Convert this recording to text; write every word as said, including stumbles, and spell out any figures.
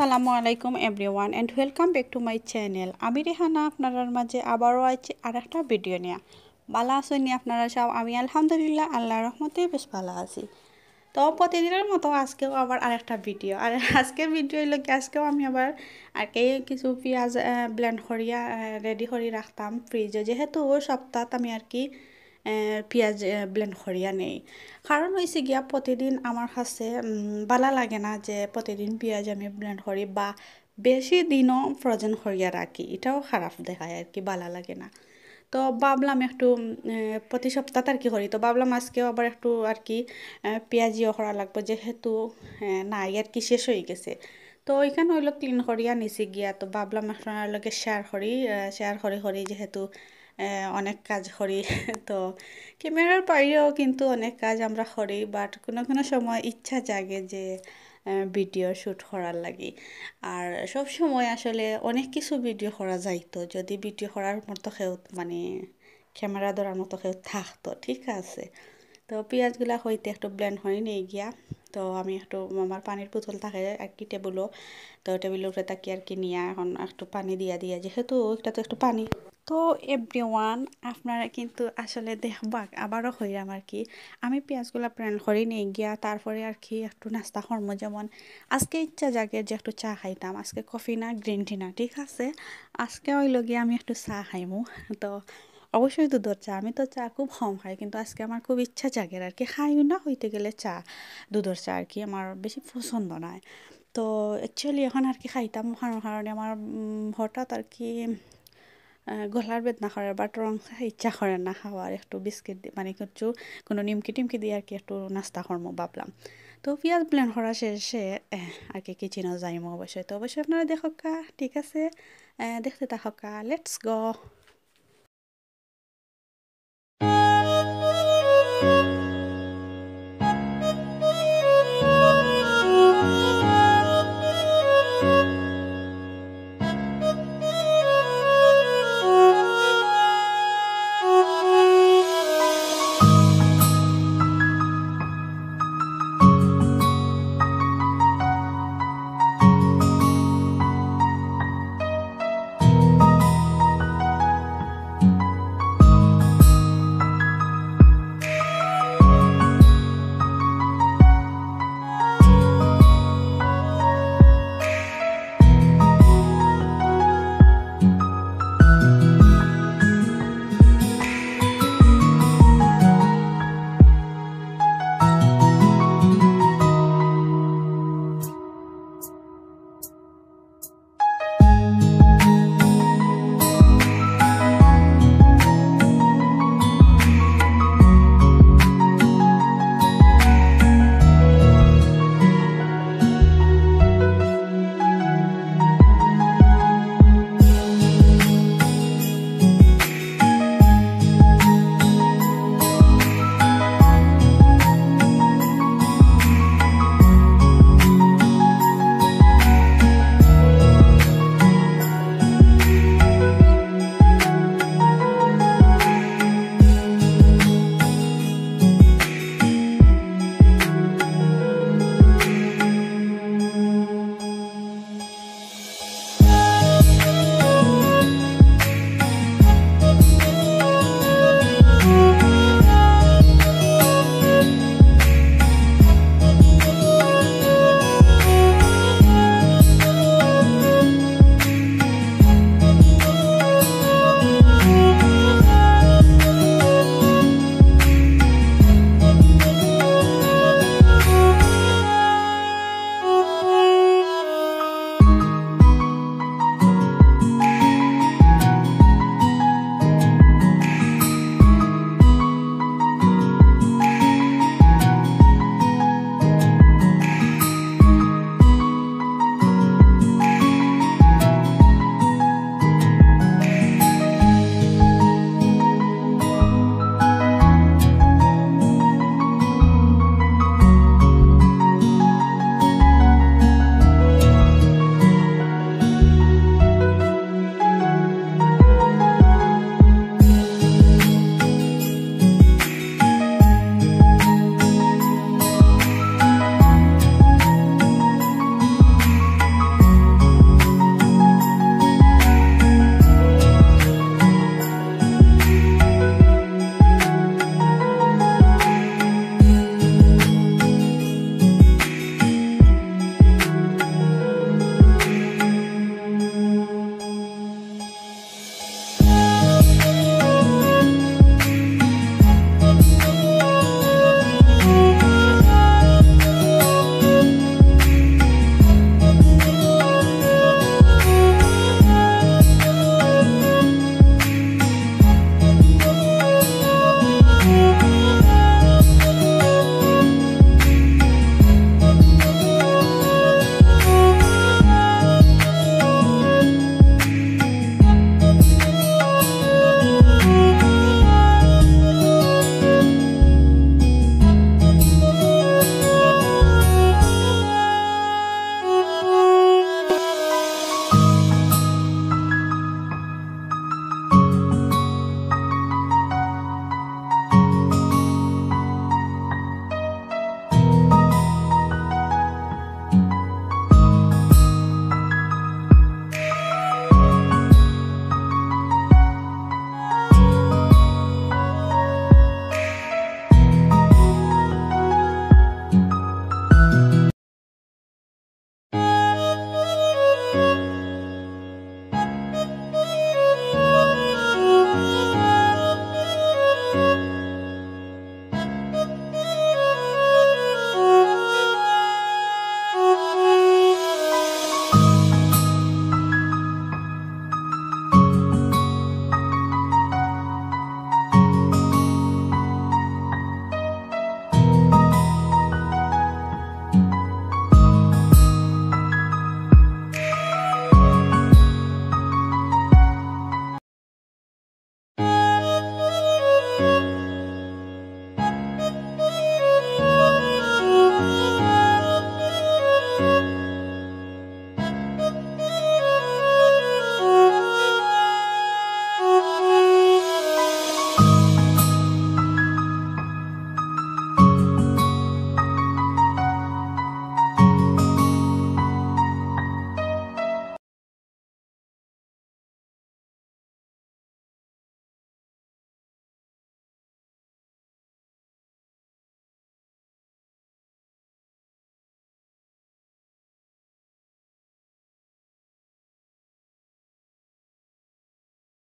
আসসালামু আলাইকুম everyone and welcome back to my channel। আমি রেহানা আপনারার মাঝে আবারও আইছি আর একটা ভিডিও নিয়া। ভালা আছইন নি আপনারা সব? আমি আলহামদুলিল্লাহ আল্লাহর রহমতে বেশ ভালা আছি। তো প্রতিদিনের মতো আজকেও আবার আরেকটা ভিডিও। আর আজকের ভিডিও অইলো কি, আজকেও আমি আবার আর কি কিছু পিয়াজ ব্লেন্ড করিয়া রেডি করি রাখতাম ফ্রিজে, যেহেতু সপ্তাহত আমি আর কি আহ, পিয়াজ ব্লেন্ড করিয়া নেই। কারণ অইছে গিয়া, প্রতিদিন আমার কাছে উম, ভালা লাগে না যে প্রতিদিন পিয়াজ আমি ব্লেন্ড করি বা বেশি দিনও ফ্রোজেন করিয়া রাখি, এটাও খারাপ দেখায় আর কি, ভালা লাগে না। তো ভাবলাম একটু উম, আহ, প্রতি সপ্তাহত আর কি করি, তো ভাবলাম আজকেও আবার একটু আর কি আহ, পিয়াজ ইয়ে করা লাগবো, যেহেতু আহ, নাই আর কি, শেষ অই গেছে। তো ওইখান অইলো ক্লিন করিয়া নিছি গিয়া, তো ভাবলাম আপনারার লগে শেয়ার করি, শেয়ার করি করি যেহেতু আহ, অনেক কাজ করি। তো ক্যামেরার বাইরেও কিন্তু অনেক কাজ আমরা করি, বাট কোনো কোনো সময় ইচ্ছা জাগে যে ভিডিও শ্যুট করার লাগি। আর সব সময় আসলে অনেক কিছু ভিডিও করা যাইতো, যদি ভিডিও করার মতো কেউ, মানে, ক্যামেরা ধরার মতো কেউ থাকতো, ঠিক আছে। তো পিয়াজগুলা হইতে একটু ব্লেন্ড করি নেই গিয়া। তো আমি একটু আমার পানির বোতল থাকে আর কি টেবিলও, তো টেবিলর উপরে থাকি আর কি নিয়া এখন একটু পানি দিয়া দিয়া, যেহেতু একটা তো একটু পানি। তো এভরিওয়ান, আপনারা কিন্তু আসলে দেখবা, আবারও কইরাম আর কি, আমি পিয়াজগুলা ব্লেন্ড করি নেই গিয়া, তারপরে আর কি একটু নাস্তা করমু। যেমন আজকে ইচ্ছা জাগে যে একটু চা খাইতাম, আজকে কফি না, গ্রিন টি না, ঠিক আছে। আজকে অইলো গিয়া আমি একটু চা খাইমু। তো অবশ্যই দুধর চা, আমি তো চা খুব কম খাই, কিন্তু আজকে আমার খুব ইচ্ছা জাগের আর কি, খাইও না হইতে গেলে চা, দুধর চা আর কি আমার বেশি পছন্দ নয়। তো অ্যাকচুয়ালি এখন আর কি খাইতাম, কারণ কারণে আমার উম, হঠাৎ আর কি আহ, গলার বেদনা করে, বাট রং চা ইচ্ছা করে না খাওয়ার, একটু বিস্কিট দি-, মানে কিছু কোনো নিমকি টিমকি দিয়ে আর কি একটু নাস্তা করমু ভাবলাম। তো পিয়াজ ব্লেন্ড করা শেষে আহ, আর কি কিচেনও যাইমু অবশ্যই। তো অবশ্যই আপনারা দেখউক্কা, ঠিক আছে, আহ, দেখতে থাকউক্কা, লেটস গো।